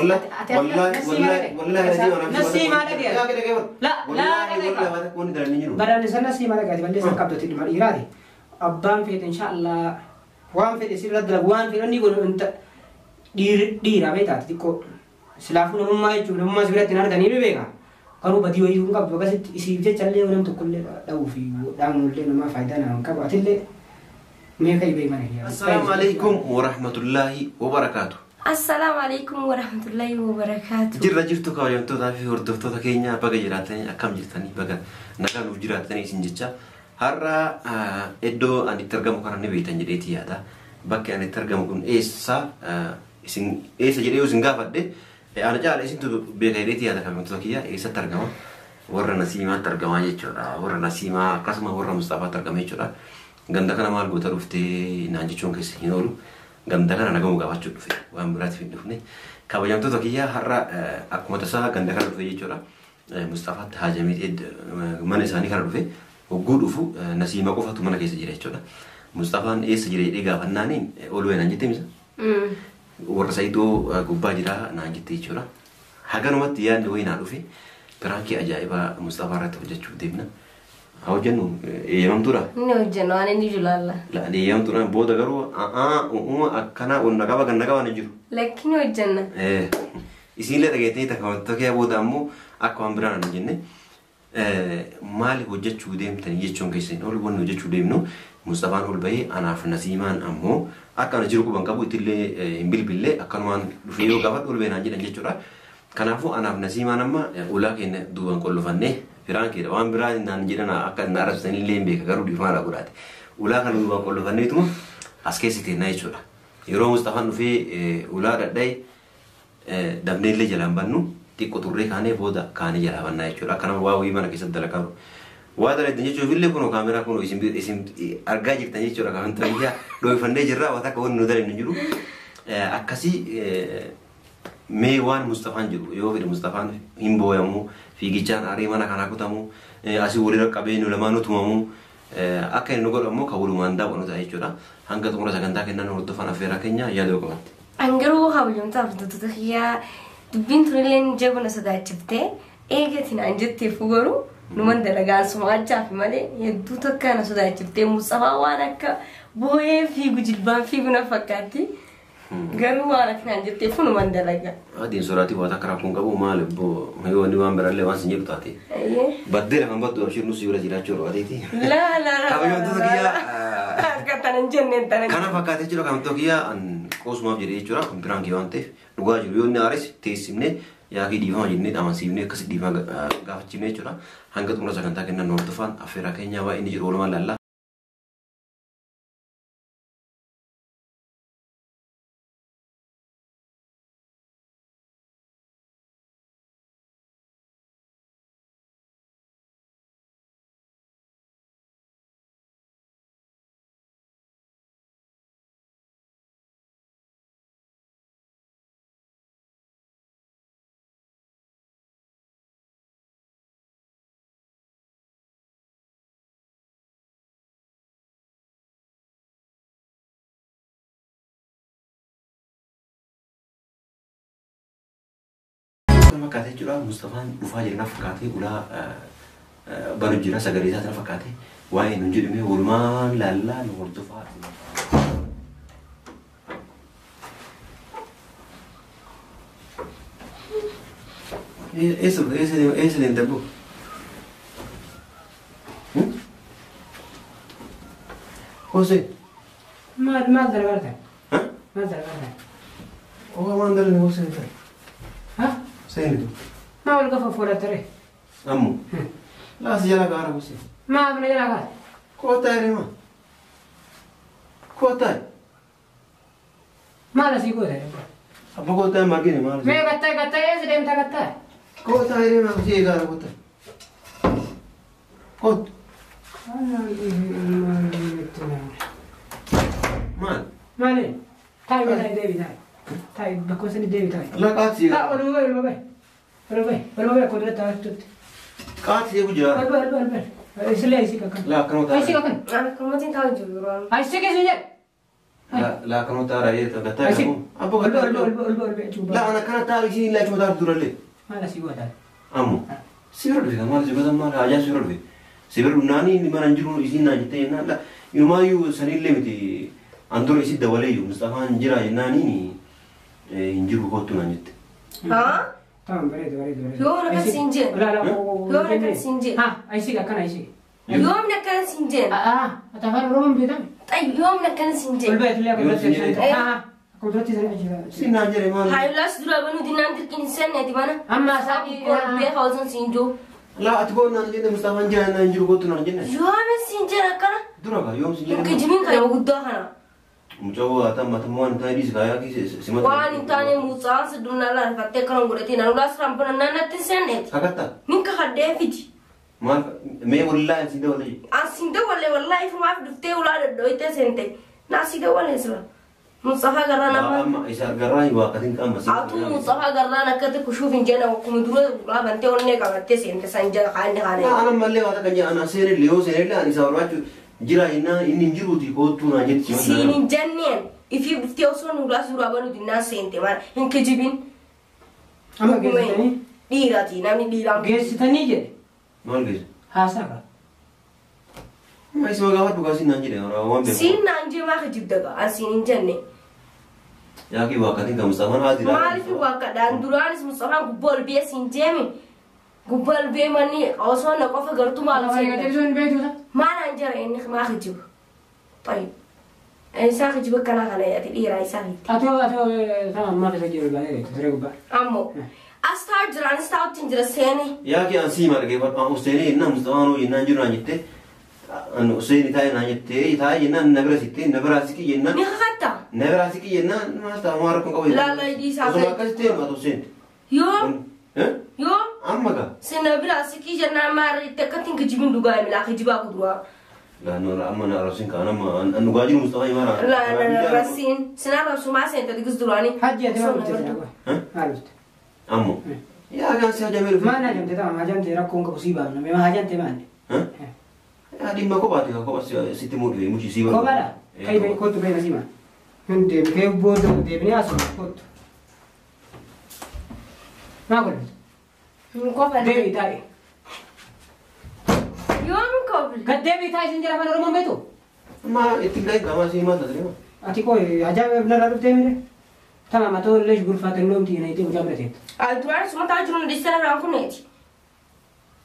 Wallahi wallahi wallahi Nasiima dhagee. La la dhagee. Baraan isa nasiima dhagaati balleessan qabdoti dhuma dhiiraati. Abbaan fedhe inshaallah waan fedhe sirra dalagu waan fedhe inni godhu dhiira beektaati xiqqoo. Silaafuu namummaa jechuun namummaa si biratti hin arganii ni beeka. Garuu badii wayii hin qabdu akkasitti isiif jecha illee nam tokkollee dha'uu fi dhaamuullee namaa faayidaa nama hin qabu. Atillee mee ka'i bee mana kiyyaa. Assalaamu alaikum warahmatullaahi wabarakaatu. Assalaamu alaikum warahmatullahi wabarakaatu. Jirra jirtu kabajamtootaa fi hordoftoota keenya baga jiraatanii akkam jirtanii baga nagaa nuuf jiraatanii isin jecha har'a iddoo ani itti argamu kana ni beektan jedheeti yaada. Bakki ani itti argamu kun eessa isin eessa jedhee yoo isin gaafadhe ana caala isintu beeka jedheeti yaada kabajamtoota kiyya eessatti argama. Warra Nasiimaatti argamaa jechuudha. Warra Nasiimaa akkasuma warra Mustaafaatti argama jechuudha. Ganda kana maal goota dhuftee naan jechuun keessa hin oolu. Ganda kana nagamu gaafachuu dhufe waan biraatiif hin dhufne. Kabajamtoota kiyya har'a akkuma tasaa ganda kana dhufe jechuudha. Mustaafaatti haajamee mana isaanii kana dhufe hogguu dhufu Nasiima qofatu mana keessa jira jechuudha. Mustaafaan eessa jira jedhee gaafannaaniin ol naan jette misa. Warra Saayidoo gubbaa jira naan jette jechuudha. Haganumatti yaadni wayii naa dhufe piraankii ajaa'ibaa Mustaafaa irratti hojjechuuf deemna. Haa hojjennu eeyyamamtuudha. Inni hojjennu waan inni julaalla. Eeyyamtuudha booda garuu uuma akkanaa onna qaba ganna qaba ni jiru. Lakkiin hojjenna. Isinillee dhageettanii takka kee booda ammoo akka waan biraan hin jenne maali hojjechuu deemtanii jechuun keessan ol wanni hojjechuu deemnu Mustafaan ol bahee anaaf Nasiimaan ammoo akka ana jiru quban qabu ittillee hin bilbillee akkanumaan dhufee yoo gaafadhu ol bahee naan jedhan jechuudha. Kanaafuu anaaf Nasiimaan amma ulaa keenya duubaan qollofannee firaankiidha waan biraa naan jedhan akka na arrabsanillee hin beeka garuu dhiifama irraa godhaate. Ulaa kana duubaan qollofanneetuma as keessa teennaa jechuudha. Yeroo Mustafaan dhufee ulaa dhadha'e dabneellee jalaan bannu xiqqoo turree kaanee booda kaanee jalaa bannaa jechuudha. Akka nama waa wayii mana keessatti dalagaa jiru. Waa dalagdan jechuuf illee kunoo kaameraa kunoo isin argaa jirtan jechuudha. Kaamtoonni ijaa dhoofannee jirra waan akka wanni nu dalagnu hin jiru. Akkasii mee waan Mustafaan jiru yoo fedhe Mustafaan hin booyamu fiigichaan aaree mana kanaa kutamu asii walirra qabee nu lamaanuu tumamu akka inni nu godhu ammoo kan walumaan daawwannu ta'a jechuudha. Hanga xumura sagantaa kennaan hordofan affeeraa keenya yaada qabatte. An garuu kabajamtoota hordoftoota kiyyaa dubbiin tunillee jabana sodaachiftee eegatiin an jetteef garuu numan dalagaan sumaachaaf malee hedduu takka na sodaachiftee Mustafaa waan akka boo'ee fiigu jilbaan fiigu na fakkaatti. Garuu waan akkanaan jetteef numan dalaga. Adiin soraatii waan akka rakkoon qabu maal obbo yoo inni waan biraallee waan sin jedhu taate. Baddee lafan baddu abshir nus bira jiraachuu barbaadeeti. Laa laa laa. Kabajamtoota kiyyaa. Akka tanan jenneen tanan. Kana fakkaatee jira kabajamtoota kiyyaa an qoosumaaf jedhee jechuudha kun piraankii waan ta'eef dhugaa jiru yoo inni aares teessifnee yaakii dhiifama jennee amansiifnee akkasii dhiifama gaafachiifnee jechuudha. Hanga xumura sagantaa kennan hordofaan affeeraa keenyaa waa inni jedhu oolumaan laallaa. Fakkaatee jechuudha Mustafaan dhufaa jira na fakkaatee ulaa banu jira sagalee isaa na fakkaatee waa'ee nu jedhame walumaan laallaa nu hordofaa. Eessa deemta boo? Jose. Maal maal dalagaa ta'e? Maal dalagaa ta'e? Oo waan dalagnu Jose ta'e. Ha? Seeni. Maa wal gafa fuula ture? Ammu. Laas jala gaara Jose. Maa abna jala gaara? Kootaa hirima. Kootaa. Maal asii goota? Abba kootaa margine maal? Mee gattaa gattaa eessa deemta gattaa? Kootaa hirima Jose gaara kootaa. Koot. Maal? Maali? Taa'i taa'i deebi taa'i. Taa'i bakka sani deebi taa'i. La qaati. Haa oluma bahe oluma bahe. Oluma bahe oluma bahe koodura taa'aa turte. Qaati eegu jira. Ol bahe ol bahe ol bahe. Isillee isii kakkan. La akkanuma taa'aa. Isii kakkan. Akkanumatiin taa'u jiru yeroo Isii keessa hin jedhe. Laa akkanuma taara gattaa Asi. jedhamu. Abbo Ol gattaa ol jedhamu. ol ol ol Laa ana kana taara isiin laa achuma taara durallee. Maal asii gootaa? Ammoo si bira dhufe maal si gosa maal haajaa si bira dhufe. Si bira dhufnaani inni mana hin jiru isiin naan jettee jennaan laa inumaayyuu sanillee miti an dura isi dabaleeyyu Mustafaan jira jennaaniin hin jiru kottu naan jette. Haa? Tamam bareeda bareeda bareeda. Yoomna akkas hin jenne. Laa laa. Yoomna akkas hin jenne. Ha ayisii akkana ayisii. Yoomna akkanas hin jenne. Ah ati afaan Oromoon beekame. Xayyi yoomna akkanas hin Ol jenne. ba'e tullee akka duratti Yoo sana. Ha akka duratti sana ajira. Si naan jedhe maal? Haayulaas dura banuu dinnaan dirqiin hin seenne ati mana. Amma isaatii. Ol beekaa osoo siin jiru. Laa ati koo naan jenne Mustafaan jira jennaan hin jiru kottu naan jenne. Yoomna siin jenne akkana. Dura kaa yoom si Hin jedhe. kijibin kana guddaa kana. Mucaa waa ta'an matammaa waan hin taane dhiisi kaayaa kiisi simata. Waan hin taane mucaan siddumnaa laarfattee akkana godhatee naan ulaas raambana naannatti hin seenneeti. Kakattaa? Nin kakadhee fidi. Maal mee wallaahi si dabalee. Asiin dawwalee wallaahi ifumaaf dhuftee ulaa dadhooytee seente. Na asii dawwalee sira. Mutsafaa garraan amma. Amma isa garraa hin waaqatiin qaama si. Atuu mutsafaa garraan akkatti kushuuf hin jenne akkuma dura ulaa bantee onnee qabattee seente san jala kaanni kaanee. Ana mallee waa takka jaa ana seenillee yoo seenillee ani isa barbaachuu jira jennaan inni hin jiruuti kottuu naan jetti. Siin hin jenneen ifii dhuftee osoo nu ulaa suuraa banuu dinnaan seente maal hin kijibin. Amma geessitanii. Dhiiraati namni dhiiraan. Geessitanii jedhe. Maal geesse? Haasaa qaba. Ma isuma gaafadhu kaasiin naan jedhe waan beeku. Siin naan jee maa kijibda gaa an siin hin jenne. Yaaqii waaqatiin kan Mustafaan haati. Maaliif waaqadhaan duraanis Mustafaan gubbaa ol biyya siin jeemi. Gubbaa ol biyya manni osoo na qofa gartuu maal Afaan seente. eegalee sun beektu. Maal an jara inni maa kijibu. Tayyib. Isaa kijiba kanaa kana yaati dhiiraa isaa miti. Atoo atoo tamam maaf isa jiru baay'ee siree gubbaa. Ammoo as taa'u jira anis taa'utti hin jira seene. Yaaqii an siima dhaggeeffadhu an Useenii jennaan Mustafaan hoo jennaan jiru naan jettee an Useenii taa'e naan jettee taa'e jennaan na bira sittee na biraa siqii jennaan Ni kakatta. na biraa siqii jennaan maal ta'a maa rakkoon qabu. Laa laa dhiisaa Osuma ta'e. akkas ta'e maatu Useen. Yoo yoo Amma gaa. sina biraa siqii jennaan maal itti akkatti hin kijibin dhugaa himilaa kijibaa kuduraa. Laa noora amma na arrabsin kaan amma an dhugaa jiru Mustafaa himaa Laa laa rasiin sinaa rabsumaa seente digis duraanii. Hajji ati maal dhufte? Maal dhufte? Ammoo. Yaa gaan si hajamee dhufe. Maal hajamte tamam hajamte rakkoon qabu sii baafna. Mee hajamte maal? Yaa dhimma kophaati kaa kopha sitti muu dhufe muchi sii Kophaadha. Kai bai kottu bai nasima. Hin deebitee booda deebinee asuma kottu. Maa godhatu? Hin kofalle. Deebii taa'e. Yoom hin kofle? Gad deebii taa'e isin jira afaan Oromoon beektu? Ma ittiin gahin qaamaa sii maal taatee? Ati koo hajaame narraa dhuftee mire? Tamam atoo leesh gulfaate innoomti na ittiin mucaa bira teettu. Ay duraan suma taa'u jiru hundi sana biraan kuneeti.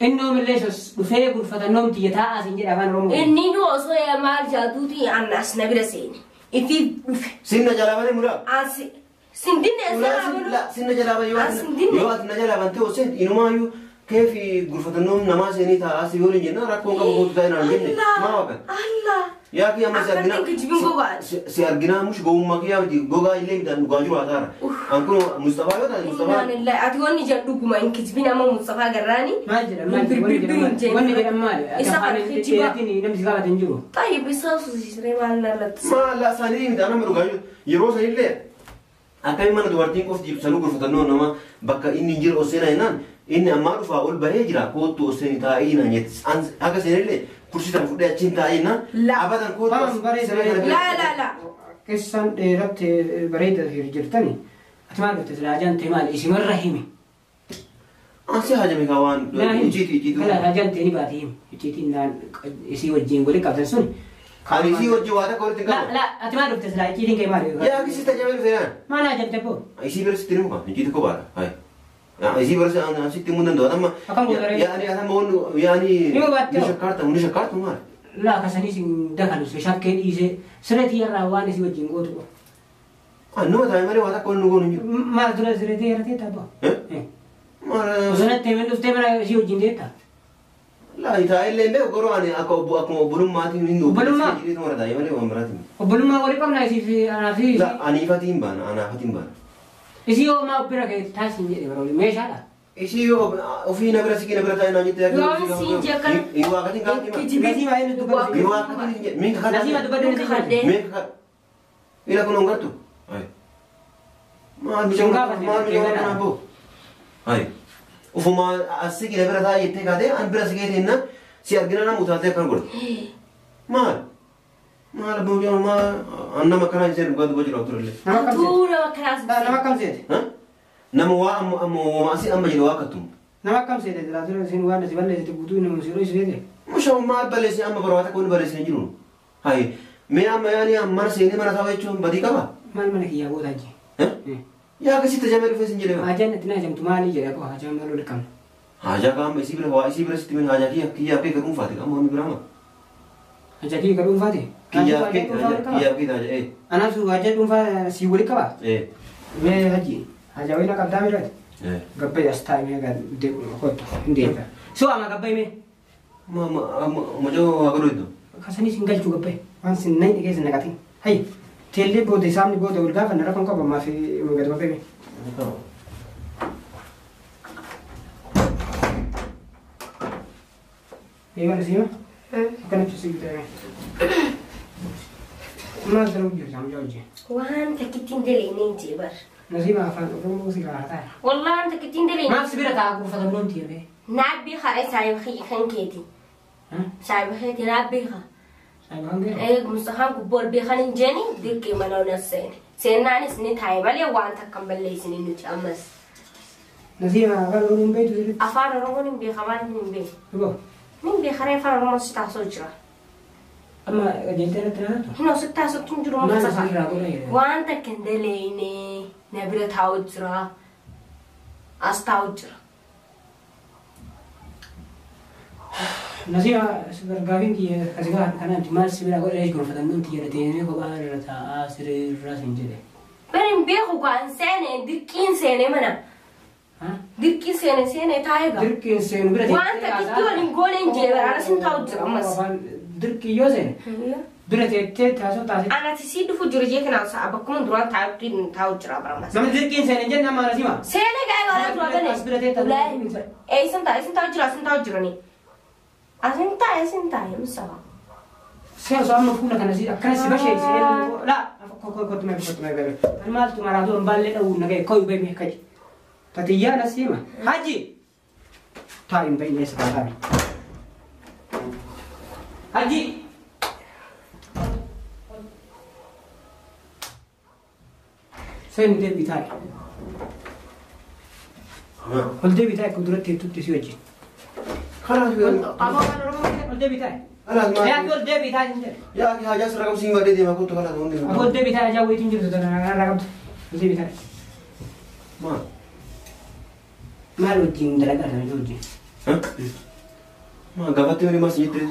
Innoom illee dhufee gulfata innoomti taa'aa isin jedha afaan Oromoo. Inni nu osoo maal jaaduuti annas na bira seene. Ifi dhufe. Sinna jalaa banee mulaa. Asi sindinne Laa sinna jalaa banee yoo ati na jalaa bantee oseen inumaayyuu keefi gulfatannoon namaa seenii taa'aa si yoo hin jennaan rakkoon qabu kootu taa'e naan jenne maa waaqan. Allah. Yaa kii amma si arginaa Akkatti kijibin gogaadha. si arginaa mush gowwummaa kiyyaa miti gogaa illee mitaan dhugaa jiru haa taara. An kun Mustafaa yoo taate Mustafaa. Innaan illaa ati wanni jedhu dhuguma hin kijibin amma Mustafaa garraani. Maal jedhan maal jedhan wanni jedhan maali? Wanni jedhan maali? Ati Isa afaan kana kijibaa. dheeratiin namni si gaafate hin jiru. Tayyib isa susisiree maal narratti. Maal isaanii miti amma dhugaa jiru yeroo sanillee akkamiin mana dubartiin qofti ibsanuu gulfatannoo nama bakka inni hin jiru oseenaa jennaan inni ammaa dhufaa ol bahee jira koottu oseen taa'ee naan jetti. Akka seenillee kursii tan fudhee achiin taa'ee jennaan La. abadan koottu Tamam bareeda bareeda. Laa laa laa. Keessan dheeratte bareeda jirtani. Ati maal dhufte silaa hajamte maali? Isimarra himi. Ansi hajame kaa waan Naa himi. icciitii icciitii. Kala hajamte ni baate himi. Icciitiin naan isii wajjin waliin qabdan sun. Ani isii wajjin waa takka walitti hin La qabu. la ati maal dhufte silaa icciitiin kee maali? Yaa akkasii tajaajilu dhufee Maal hajamte boo? Isii bira sitti himu kaa icciitii kophaadha. Hayi. Isii bira sitti himuu danda'u. Amma Akkam godhare? yaani amma wanni yaani Ni hubatte ni shakkaarta ni shakkaartu maali? Laa kasanii sin dakalu shakkee dhiisee sireetii irraa waan isii wajjin gootu qofa. Annuma taa'e malee waa takka wanni nu goonu hin jiru. Maal dura sireetii irra teetta abbaa? Eh? Maal Osoo natti himin dhuftee mana isii wajjin teetta? Laa taa'e illee hin beeku garuu ani akka obbo akkuma obbolummaatiin hin Obbolummaa? Jireetu mara taa'e malee waan biraatiin. Obbolummaa walii qabna isii fi anaa fi Laa aniifatiin hin baana anaafatiin hin baana. isii yoo maa bira kee taasisin jedhe bara olii meeshaadha. Isii yoo ofii na bira siqii na bira taa'e naan jettee Yoom siin jekkana. Hin waaqatiin kaa'atti hima. Kijibin. Nasiima inni dubbatu. Hin waaqatiin hin jedhe. Min kakadhaa. Nasiima dubbadhu Min kakadhee. Min kakadhaa. Ila kun hongartu. Maal Sun gaafate, maal keewwadha. kanaan boo. Hayi. Ufuma as siqii na bira taa'e jettee kaatee an bira siqee teennaan si argina nama utaaltee akkana godha. Maal? Maal abbaa maa nama akkanaa hin seenu dhugaa dubbachuu jira turellee. Nama kam seete? Tuu nama akkanaas. Nama kam seete? Nama waa amma amma asii amma jedhu waa kattumu. Nama akkam seete jira ture isin waan asi balleessite guutuu nama si dho'isu seete. Mushaa maal balleessine amma barbaada akka inni balleessine jiru. Hayi mee amma yaani mana seenee mana taa'u jechuun badii qaba? Maal mana kiyyaa gootaa jee? Yaa akkasitti tajaajilee dhufee sin jedhee. Haajaan itti naajamtu maali jedha koo haajaan maal wal qabna. Haajaa qaama isii bira waa isii bira sitti haajaa kiyya kiyyaa kee ka dhuunfaate qaama wanni biraa maa? Haajaa kiyya ka dhuunfaate? Kiyyaa kee kiyyaa kee haajaa ee. Anaaf haajaa dhuunfaa si wali qaba? Ee. Mee haji haajaa wayii na qabdaa miraati? Ee. Gabbayii as taa'e mee kottu hin deemta. Si waama gabbayii mee? Ma ma mucoo waa godhu iddoo. Kasanii sin galchuu gabbayii waan sin nayi keessa naqatin. Hayi teellee booda isaamni booda wal gaafanna rakkoon qaba ammaa fi gadi gabbayii mee? Eeyyama siima? Akkanatti si bitame. Maal dalaguu jirta mucaa wajjin? Waan takkittiin dalagne jee bar. Nasiima afaan Oromoo si gaafataa. Wallah waan takkittiin dalagne. Maaf si bira taa'aa kuufatamnoon tiirree? Naa beekaa saayiba kan keeti. Saayiba keeti naa beekaa. Saayiba kan keeti? Mustafaan gubboo ol beekan hin jeeni dirqii mana ol as seene. Seennaanis ni taa'e malee waan takka hin balleessine nuti ammas. Nasiima afaan Oromoo hin beektu sirriitti? Afaan Oromoon hin beeka maal hin beeku? Dhugoo? Nin beeka ree afaan Oromoon si taasisuu jira. Amma qajeeltee irratti naannatu? Hin osoo taasisuutu hin jiru Maal Mustafaa. asirraa godha jedhama? Waan takka hin dalagne na bira taa'u jira. As taa'u jira. Nasiima gaafiin kiyya kasi gaafa kanaatti maal si bira godha gonfatamnoon tiyya deemee kophaa irra taa'aa siree irraa sin jedhe. Bari hin beeku gaan seene dirqiin seene mana. Dirqiin seene seene taa'ee gaa. Dirqiin seenu bira Waan takkitti waliin goone hin jee bara anas hin taa'u jira ammas. Dirqii yoo seene bira teettee taasoo taasise. Anati si dhufu jiru jee kanaan sa'a bakkuma duraan taa'u jira bara ammas. Namni dirqiin seene hin jenne amma Nasiima. Seene gaa'ee bara dura gane. As bira teettee. Ee isin taa'e isin taa'u jira asin taa'u jirani. Asin taa'e asin taa'e Mustafa. Seenu amma fuula kana si akkana si basheesse laa kottu mee kottu mee bebe. Ani maaltu maraatu hin baallee dha'uu naga'e koyu bee mee kaji. Tatiyyaa Nasiima. Haji. Taa'i hin bahin eessa taa'i. Haji. Seenu deebii taa'i. Ol deebii taa'i akka duratti heettutti si wajjin. Kalaas Afaan Oromoo ol deebii taa'i. Kalaas maal? Yaa ol deebii taa'i hin jedhe. Yaa haajaa sirra qabsiin badee deemaa kottu kalaas hundi. Ol deebii taa'i haajaa wayiitu hin jirtu tana irraa qabdu. Ol deebii taa'i. Maal? Maal wajjin dalagaa sana wajjin? Maal gaafattee waliin maal si jettee?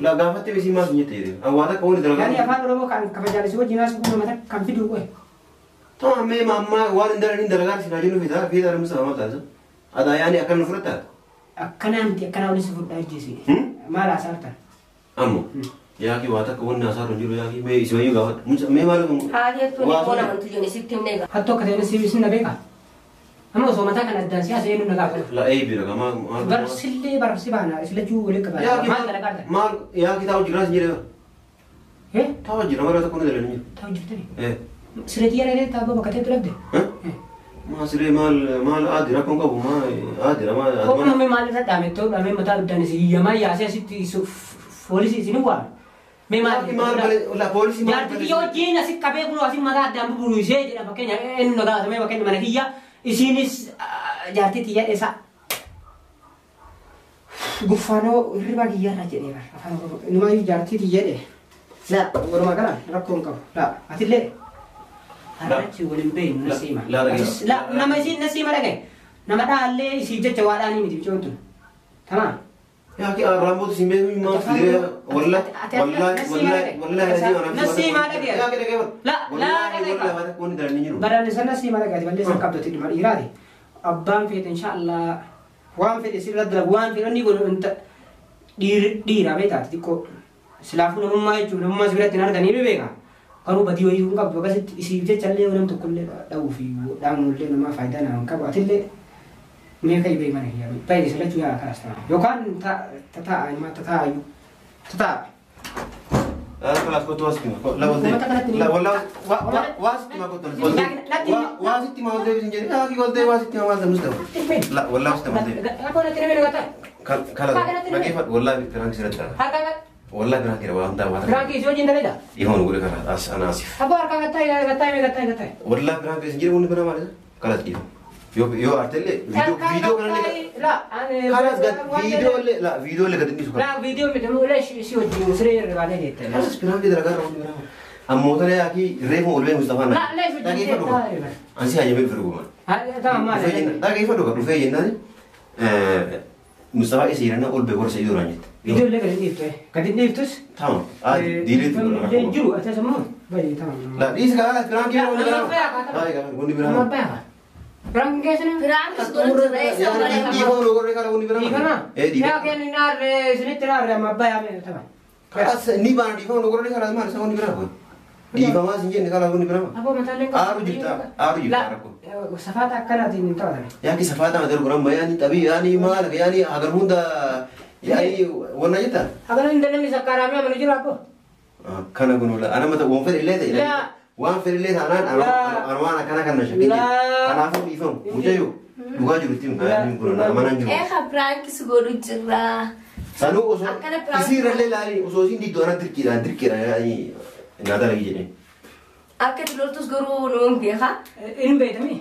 La gaafattee isii maal si jettee? Waan takka waliin dalagaa. Yaani afaan Oromoo kan kabajaan si wajjin haasa'u nama takka kan fidu qoe. Tamam mee amma waan hin dalagne dalagaan si raajinu fidaa fidaa Mustafa maal taasisa? Adaa yaani akkana nu fudhataa? Akkanaa miti akkanaa waliin si fudhaa ajjeesi. Maal haasa'artan? Ammoo yaaki waa takka wanni haasa'aru hin jiru yaaki mee isi wayyuu gaafadhu. Mee maal Haati tuni qoona wantu jenni sitti himne gaa. Hattuu akka ta'e si na beekaa? Amma osoo mataa kana addaan si haasa'ee nu na gaafatu. La ee bira maa maal. Barsillee barsi baana islachuu waliin qabaa. Maal dalagaa artan? Maal yaaki taa'u jira sin jedhee. Taa'u jira maal tokko ni dalagni jiru. Taa'u jirtani? Siree xiyyaara illee taa'u bakka ta'etti dhabde? Maa siree maal maal aadi rakkoon qabu maa aadi maal. Kookuma mee maal irra dhaame ta'u dhaame mataa addaan si hiyyamaa yaasee asitti poolisii isin waame. Mee maal maal la poolisii maal. Jaarti kiyya wajjin asi qabee kun asi mataa addaan buburuisee jedha fakkeenya inni na gaafatame fakkeenya mana kiyya isinis jaartii xiyya dheesaa. Guffaanoo hirribaa kiyyarraa jedhee bara afaan Oromoo inumaayyuu jaartii xiyya dhee. Laa walumaa galaan rakkoon qabu laa atillee. Har'achi waliin beeknu Nasiima. Nama isiin Nasiima dhagaye. Nama dhaallee isii jecha waa dhaanii miti bichoon tun. Tamaam. Yaa ki raamboota siin beeknu maal fidee wallah wallah wallah wallah Nasiima dhagaye. Yaa ki dhagaye. La la dhagaye. Wanni dalagni jiru. Baraan isa Nasiima dhagaye balleessan qabdoti dhuma dhiiraati. Abbaan feete inshaallah waan fedhe sirra dalagu waan fedhe inni godhu dhiira beektaati xiqqoo. Silaafuu namummaa jechuun namummaa si biratti hin arganii ni beeka. Garuu badii wayii hin qabdu akkasitti isiif jecha illee nam tokkollee dha'uu fi dhaamuullee namaa faayidaa nama hin qabu. Atillee mee ka'i ba'e mana kiyyaa ba'e isa lachuu yaa kaas ta'a. Yookaan tataa'a ilmaa tataa'ayyuu tataa'a. Kalaas kottu waasitti hima. La waltee. La wallah waasitti hima kottu. Waasitti hima waltee bisin jedhe. Yaa waltee waasitti hima maal ta'u Mustafa. La wallah waasitti hima waltee. Akka natti namni gataa. Kala dhageeffadhu wallaahi piraank sirratti dha. Harka Wallaahi piraank dha waan ta'an waan piraank isoo wajjin dalagaa. Dhiifama nu godhe kala as anaasif. Abbo harka gattaa'e gattaa'e gattaa'e gattaa'e. Wallaahi piraank isin jedhu wanni biraa maali? Kalas dhiifama. Yoo artellee viidiyoo kanallee kalas viidiyoo la viidiyoo illee gadi dhiisu kana. La viidiyoo miti leesh si wajjin siree irra baatee jettee. Kalas piraank dalagaa irra wanni biraa. Ammoo tana yaaki reefu ol bee Mustafaa na. La leesh wajjin Dhageeffadhu. Ansi hayyamee dhufe dhuguma. Tamam maali? Dhageeffadhu dhufee jennaan Mustafaa isa jedhana ol bee gorsa iddoo jette. Viidiyoo illee gadi dhiiftu. Gadi dhiiftus. Tamam. Diileetu Illee jiru ati asammoo baay'ee tamam. La dhiisi kaa piraank wanni biraa. Wanni biraa. Piraank keessan. Piraank godhu jira isa malee. Dhiifama nu godhe kala wanni biraa. Dhiifama. Ee dhiifama. Yaa kenni naarree isinitti naarree amma abbayaa mee tamam. Kalas ni baana dhiifama nu godhe kala maal isa wanni biraa kun. Dhiifamaa sin jenne kala wanni biraa. Aboo mataaleen Aaru jirta aaru jirta rakkoo. Safaata akkanaatiin hin taphatan. Yaaki safaata mata dhuguran yaani xabii yaani maal yaani hagar hunda yaani wanna jetta. Hagar hunda namni sakkaaramee amanu jira abbo. Kana kun ana mata waan fedhe illee ta'e. Waan fedhe illee taanaan ana waan akkana kan na shakkii. Kanaafuu dhiifamu mucayyoo dhugaa jiru ittiin yaani kun amanaan jiru. Eegaa piraank godhu jira. Sanuu osoo isii irrallee laali osoo isiin diddoo ana dirqiidhaan dirqiidhaan yaani naa dalagi jedheen. Akka loltus garuu nuun beeka. Inni beekami?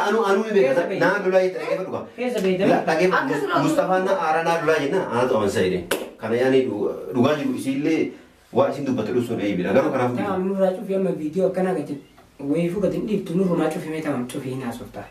Anu anu ni beeka. Naa lolaa jette dhageeffadhu qaba. Keessa beekami? Dhageeffadhu. Mustafaan na aaraa naa lolaa jenna anatu amansa jedheen. Kana yaani dhugaa jiru isiillee waa isin dubbatte dhufsuun eeybidha. Garuu kanaaf Tamam nurraa cufi amma viidiyoo akkanaa gadi wayiifuu gadi dhiiftu nurrumaa cufimee tamam cufii naasofta.